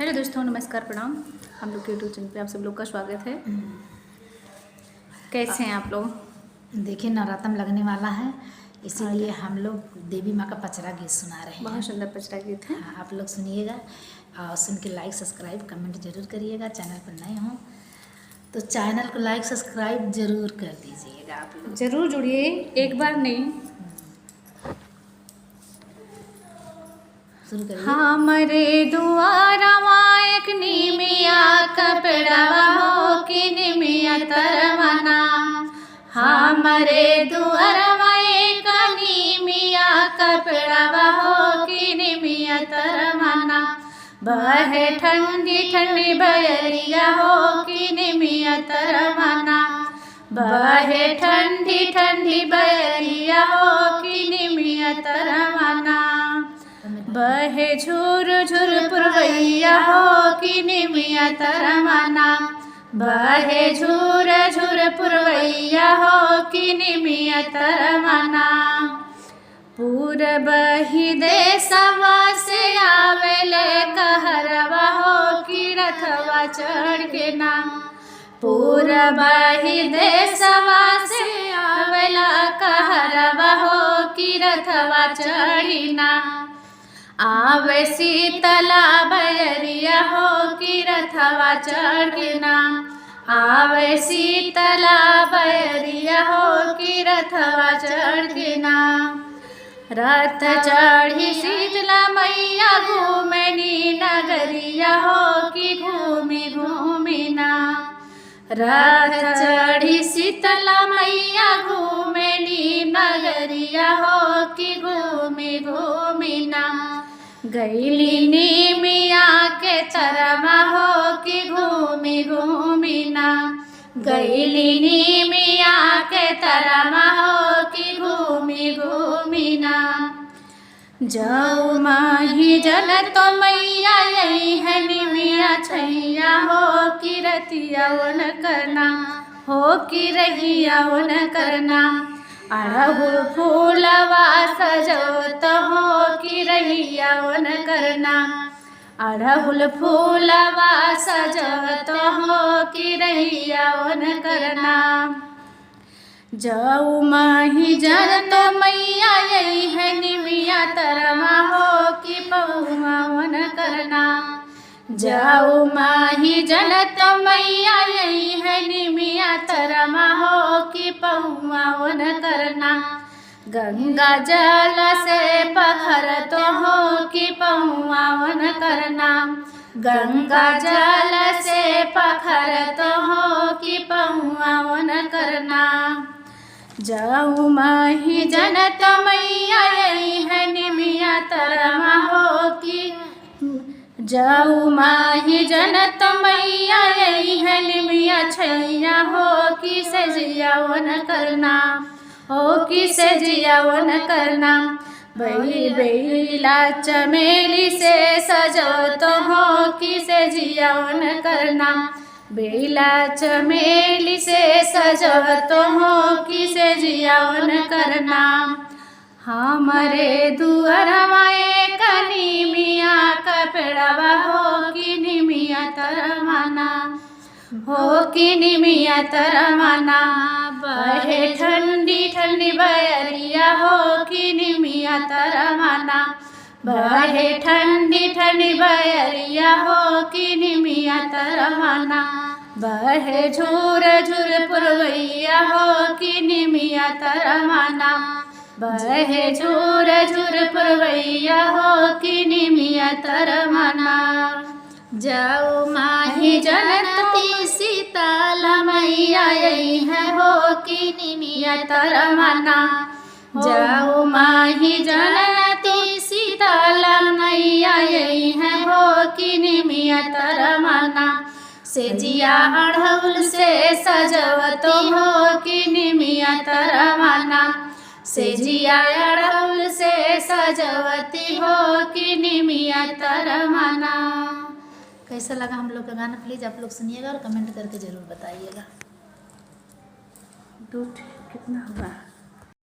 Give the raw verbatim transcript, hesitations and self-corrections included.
हेलो दोस्तों, नमस्कार, प्रणाम। हम लोग के YouTube चैनल पे आप सब लोग का स्वागत है। हम्म। कैसे हैं आप लोग? देखिए, नवरातम लगने वाला है, इसीलिए हाँ। हम लोग देवी माँ का पचरा गीत सुना रहे हैं। बहुत सुंदर पचरा गीत है। हाँ, आप लोग सुनिएगा और सुन के like, subscribe, comment जरूर करिएगा। चैनल पर नए हों तो चैनल को like, subscribe जरूर कर दीजिएगा आप लोग। जरूर जुड़िए, एक बार नहीं। हम्म। शुरू करिए। हमरे दुआरवा एक नीमिया का पेड़वा हो कि नीमिया तरवना। हमरे दुआरवा एक नीमिया का पेड़वा हो कि नीमिया तरवना। बहे ठंडी ठंडी बयरिया हो कि नीमिया तरवना। बहे ठंडी ठंडी बयरिया हो कि नीमिया तरवना। बहे झुर झुर पुरवैया हो कि नीमिया तरवना। बहे झुर झुर पुरवैया हो कि नीमिया तरवना। पूरब ही देसवा से आवेले कहरवा हो कि रथवा चढ़ के ना। पूरब ही देसवा से आवेला कहरवा हो कि रथवा चढ़ी ना। आवे शीतला बयरिया हो कि रथवा चढ़ के ना। आवे शीतला बयरिया हो कि रथवा चढ़ के ना। रथ चढ़ी शीतला मैया घूमे नी नगरिया हो कि घूमी घूमी ना। रथ चढ़ी शीतला मैया घूमे नी नगरिया हो कि घूमी घूमी ना। गैली नीमिया के तरवा हो कि घूमी घूमी ना। गैली नीमिया के तरवा हो कि घूमी घूमी ना। जौ माही जनत मैया अइहैं नीमिया छैया हो कि रतिया उनकर ना। हो कि रहिया उनकर ना। अड़हुल फूलवा सजौत हो कि रहिया उनकर ना। अड़हुल फूलवा सजौत हो कि रहिया उनकर ना। जौ माही जनत मैया अइहैं नीमिया तरवा हो कि पौआ उनकर ना। जौ माही जनत मैया अइहैं नीमिया तरवा हो कि पौआ उनकर ना। गंगा जल से पखरत हो कि पौआ उनकर ना। गंगा जल से पखरत हो कि पौआ उनकर ना। जौ माही जनत मैया अइहैं नीमिया तरवा हो कि जौ माही जनत मैया अइहैं नीमिया छैया हो कि सेजिया उनकर ना। हो कि सेजिया उनकर ना। बेल-, बेला चमेली से सजौत हो कि सेजिया उनकर ना। बेला चमेली से सजौत हो कि सेजिया उनकर ना। हमरे दुअरवा एक नीमिया का पेड़वा हो कि नीमिया तरवा ना। हो कि नीमिया तरवा ना। बहे ठंडी ठंडी बयरिया हो कि नीमिया तरवा ना। बहे ठंडी ठंडी बयरिया हो कि नीमिया तरवा ना। बहे झुर झुर पुरवैया हो कि नीमिया तरवा ना। बहे झुर झुर पुरवैया हो कि नीमिया तरवा ना। जौ माही जनत शीतला मैया अइहैं हो कि नीमिया तरवा ना। जौ माही जनत शीतला मैया अइहैं हो कि नीमिया तरवा ना। सेजिया अड़हुल से सजवती हो कि नीमिया तरवा ना। सेजिया अड़हुल से सजवती हो कि नीमिया तरवा ना। कैसा लगा हम लोग का गाना? Please आप लोग सुनिएगा और comment करके ज़रूर बताइएगा। दो ठे कितना हुआ?